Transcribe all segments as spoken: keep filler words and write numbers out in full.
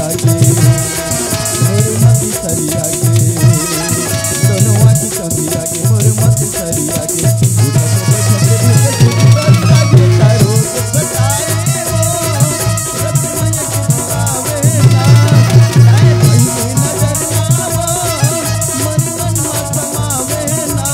आगे, मोर मति सरिया गे, दोनों आँखी चंदिया गे, मोर मति सरिया गे। उठा के बैठा के भैया सुन कर लागे तारो के बताए वो, रत में एक आवे ना, चाहे पहली नजर ना वो, मन मन में समावे ना।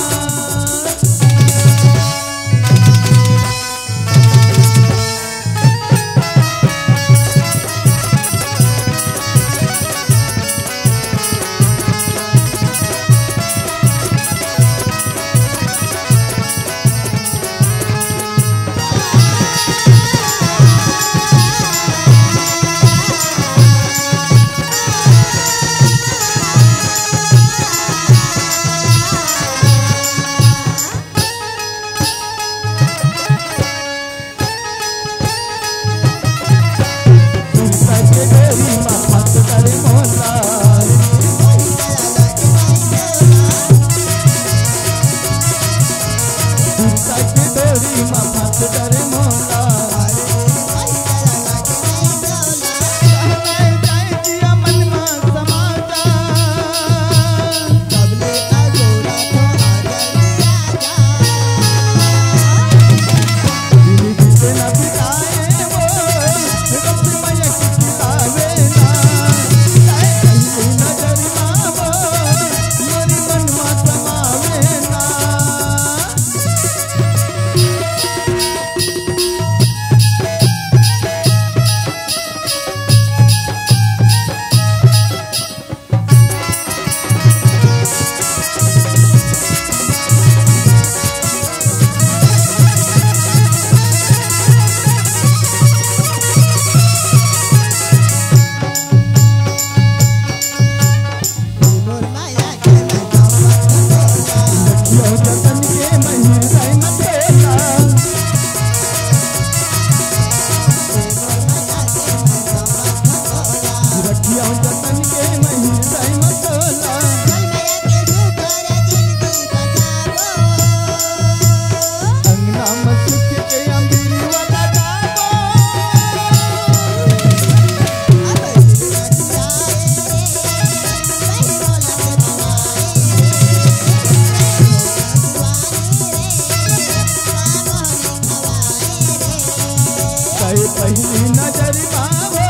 पहली नजर मा वो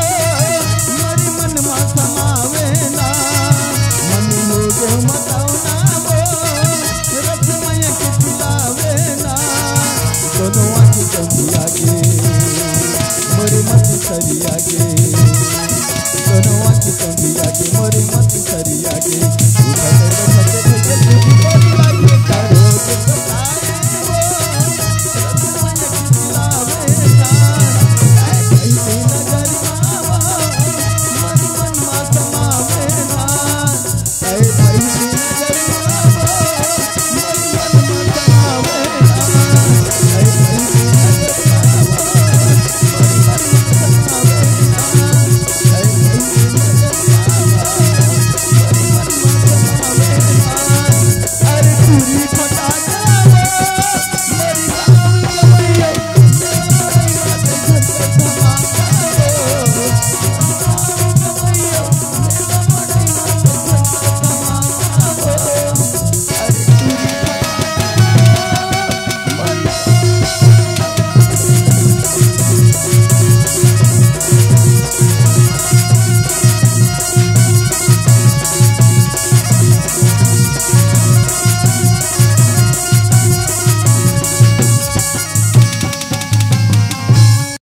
मोर मन मा समावे ना, मन हो गो मतौना वो, रस मय के पिलावे ना। दोनों आँखी चंदिया गे, मोर मति सरिया गे, दोनों आँखी चंदिया गे, मोर मति